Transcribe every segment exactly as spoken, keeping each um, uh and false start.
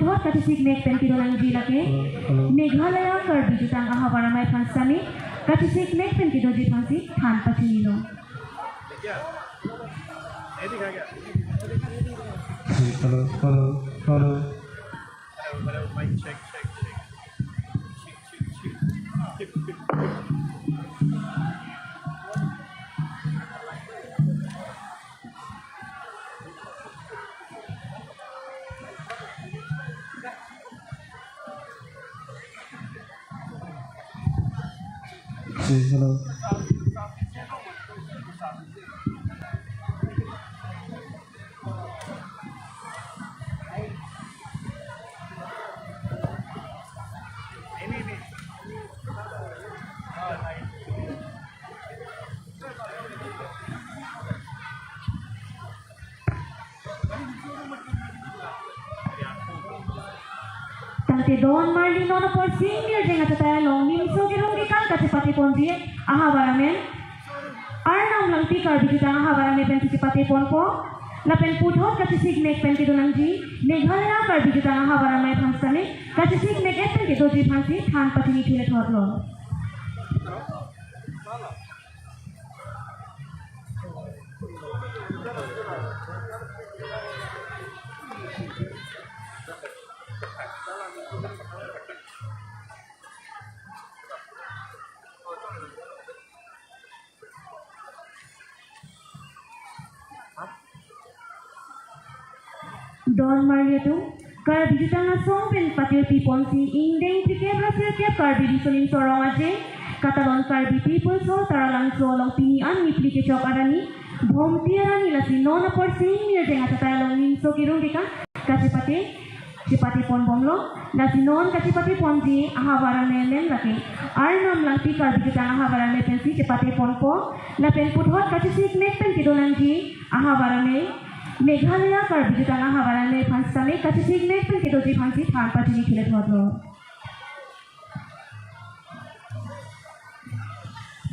Kachesik mek pen kedo nangji lake Meghalaya Karbi Jutang Ahavar Amei aphan sitame kachesik mek pen kedoji aphansi than pachinilo. Hello, hello, hello. Hello. Tangte don marli non apor sing nirjeng achatai along Nimso Kirung kekan kachepate ponji Ahavar Amei, Arnam Langpi Karbi Jutang Ahavar Amei pen chepate ponpo. Lapen puthot kachesik mek pen kedo nangji Meghalaya Karbi Jutang Ahavar Amei aphan sitame kachesik mek et pen kedoji aphansi than pachini thule thotlo. Don marli atum, Karbi Jutang Asong pen patirpi ponsi ingdeng phlikep ra sirkep Karbi Riso Nimso Rong Aje, katalon Karbi People's Hall Taralangso along pini an niphli kechok arni, Bhomti arni lasi non apor sing nirjeng achatai along Nimso Kirung kekan kachepate, chepate ponbomlo. Lasi non kachepate ponji Ahavar Amei amen lake Arnam Langpi Karbi Jutang Ahavar Amei pensi chepate ponpo. Lapen puthot kachesik mek pen kedo nangji Ahavar Amei, Meghalaya Karbi Jutang Ahavar Amei aphan sitame kachesik mek pen kedoji aphansi than pachini thule thotlo.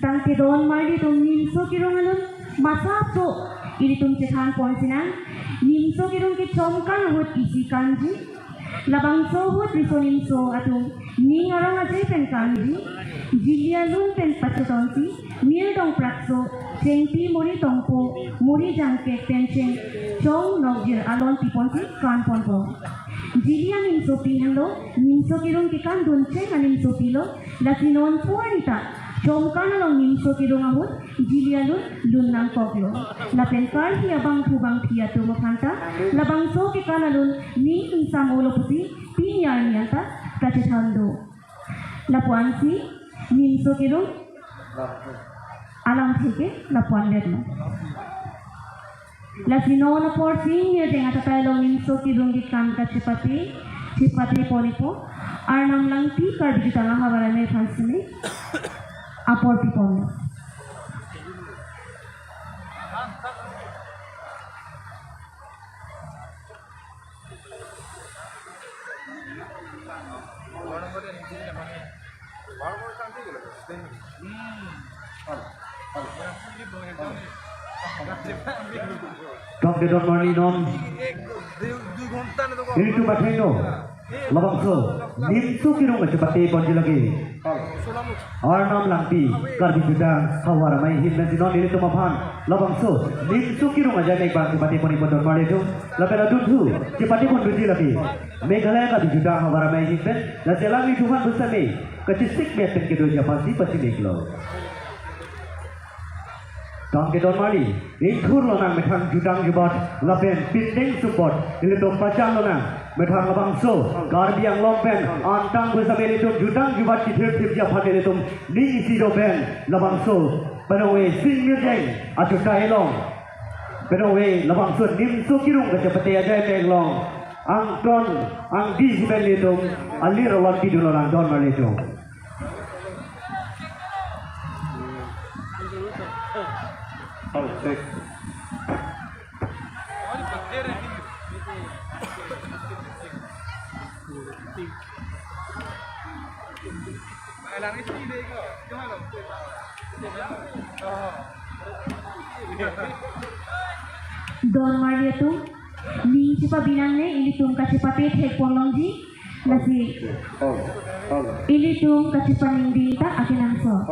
Tangte don marli atum, Nimso Kirung alun masapso ilitum chethan ponsinang. Nimso Kirung ke chomkan ahut isi kanji. Labangso ahut riso nimso atum ning arong aje pen kanji. Jili alun pen pachetonsi, nirdong prakso, chengpi muri tongpo, muri jangkek pen cheng, chong nokjir alon piponsi kan ponpo. Jili animsopi henlo Nimso Kirung kekan duncheng animsopi lo. Lasi non puan ita chomkan along Nimso Kirung ahut jili alun lun nangkoklo. Lapen karhi abangphu bangphi atum aphanta labangso kekan alun ning ingsam olo pusi pini arni anta kachethan do. Lapuansi Nimso Kirung alamthe ke lapuan det lo. Lasi non apor sing nirjeng achatai along Nimso Kirung kekan kachepate, chepate ponpo. Arnam Langpi Karbi Jutang Ahavar Amei aphan sitame apor piponlo. Tangte don marli non ilitum athengno labangso Nimso Kirung kachepate ponji lake Arnam Langpi Karbi Jutang Ahavar Amei ahin pensi non ilitum aphan labangso Nimso Kirung ajai mek abang chepate ponpo don marli atum. Lapen adunthu chepate pon dunji lake Meghalaya Karbi Jutang Ahavar Amei ahin pen. Lasi alanglitum aphan pusitame kachesik mek pen kedoji aphansi pachini iklo. Tangte don marli, ingthur lonang methang jutang jubat lapen pindeng sumpot ilitum pachan lonang. Methang labangso Karbi Anglong pen angtan pusitame ilitum jutang jubat kithir thipji aphan ilitum ning isi do pen labangso penang ave sing nirjeng achatai along, penang ave labangso Nimso Kirung kachepate ajai mek along angton angdi si pen ilitum alir alon pidun lonang don marli atum. Don marli atum, Ning chepabinangne, ilitum kachepate thekponlongji. Lasi ilitum kachepaningding ta akenangsot.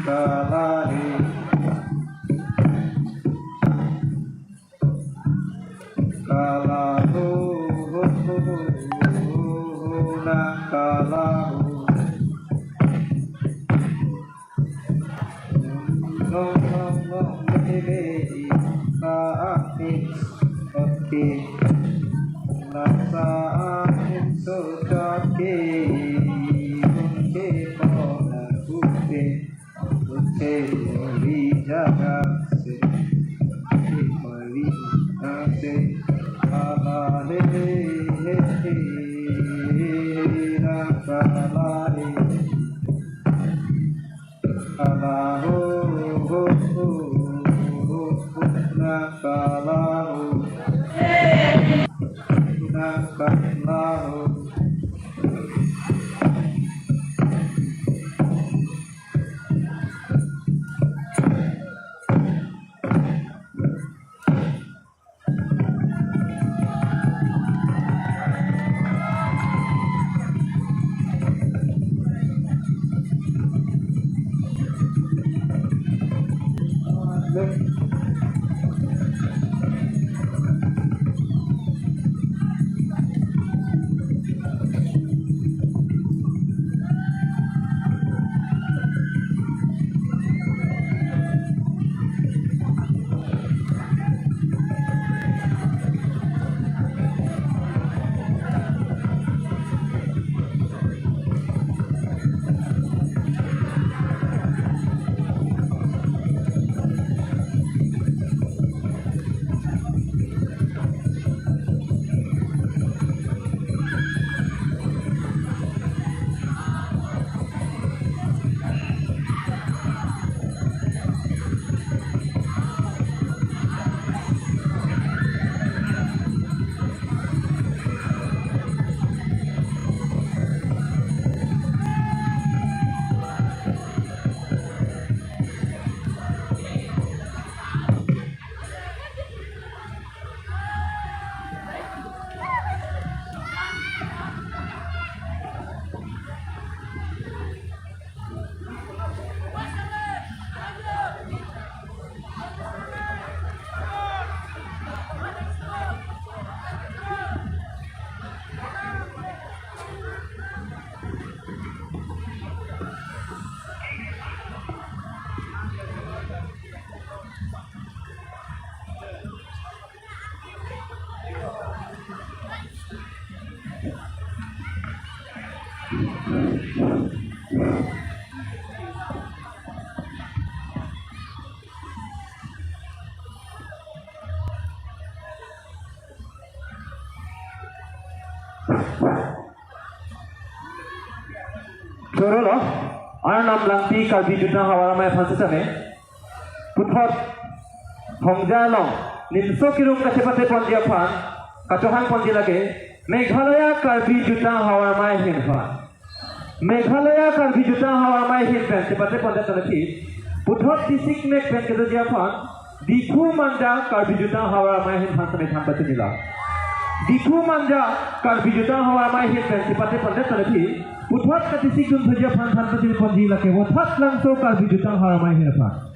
Kalahi. Kalahu. Na kalahu. Long long long lele ka ati. Oke. Nasa angin sotake. Unke pona kuke. Unke mori jaga se. Unke mori jaga se. Ala he he he. Na kala he. Kalahu, hu, hu, hu, hu, na kalahu. Na kalahu. Chorolo, Arnam Langpi Karbi Jutang Havar Amei aphan sitame. Puthot Thongja along nimso kirung kachepate ponji aphan kachehang ponji lake Meghalaya Karbi Jutang Havar Amei ahin aphan. Meghalaya Karbi Jutang Havar Amei ahin pen chepate pondet tangte puthot district mek pen kedoji aphan Diphu Manja Karbi Jutang Havar Amei ahin aphan sitame than pachini lo. Diphu Manja Karbi Jutang Havar Amei ahin pen chepate pondet tangte puthot kadistrict dun thuji aphan than pachini ponji lake Vothatlangso Karbi Jutang Havar Amei ahin aphan.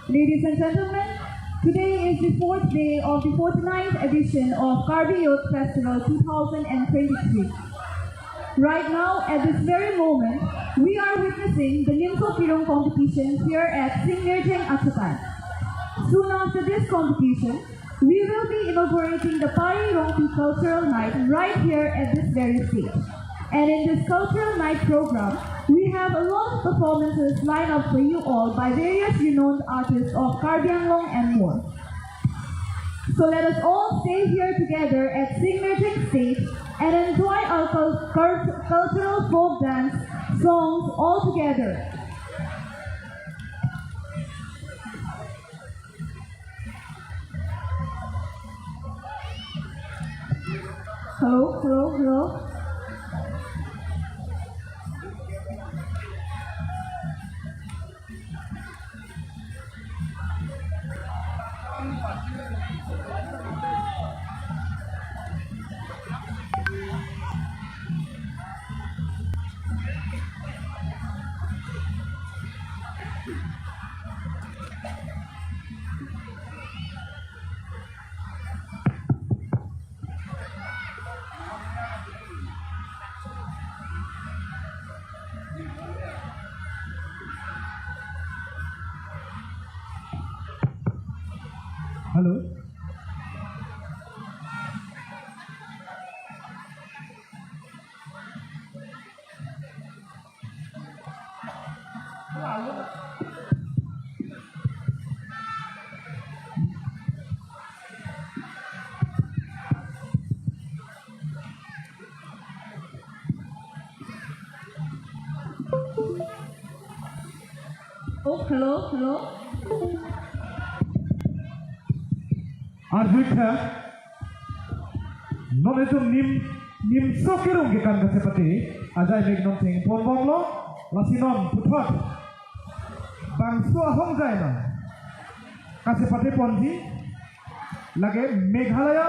Ladies and gentlemen, today is the fourth day of the forty-ninth edition of Karbi Youth Festival two thousand twenty-three. Right now, at this very moment, we are witnessing the Nimso Kirung competition here at Singmirjeng Achatan. Soon after this competition, we will be inaugurating the Pari Rongpi Cultural Night right here at this very stage. And in this cultural night program, we have a lot of performances lined up for you all by various renowned artists of Karbi Anglong and more. So let us all stay here together at Singmirjeng stage and enjoy our cul- cul- cultural folk dance songs all together. Hello, hello, hello. Hello. Oh, hello, hello. Arjuitha, non itum nim, nimso kirung kekan kachepate ajai mek non thengponbomlo, lasi non puthot bangso ahongjai non kachepateponji, lake Meghalaya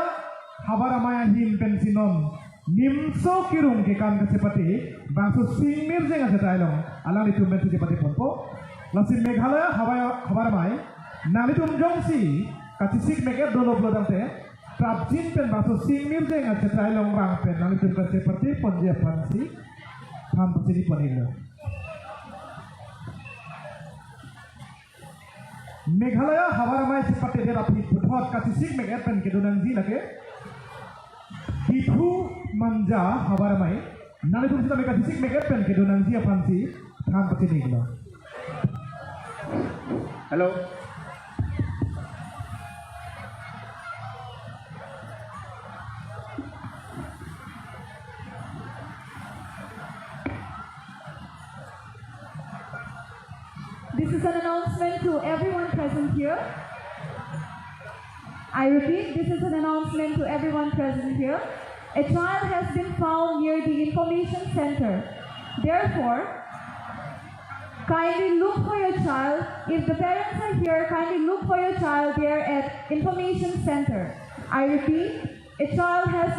Havar Amei ahin pensi non nimso kirung kekan kachepate bangso singmirjeng achetai along alanglitum pensi chepateponpo. Lasi Meghalaya Havar, Havar Amei, nanglitum jongsi kachesik mek-et dolo pulo tangte, prapjin pen bangso singmirjeng achetai along rang pen nanglitum kachepateponji aphansi than pachiniponlo. Meghalaya Havar Amei chepatedet aphi puthot kachesik mek-et pen kedonangji lake Diphu Manja Havar Amei. Nanglitum sitame kachesik mek-et pen kedonangji aphansi than pachinilo. Hello. This is an announcement to everyone present here. I repeat, this is an announcement to everyone present here. A child has been found near the information center. Therefore, kindly look for your child. If the parents are here, kindly look for your child there at information center. I repeat, a child has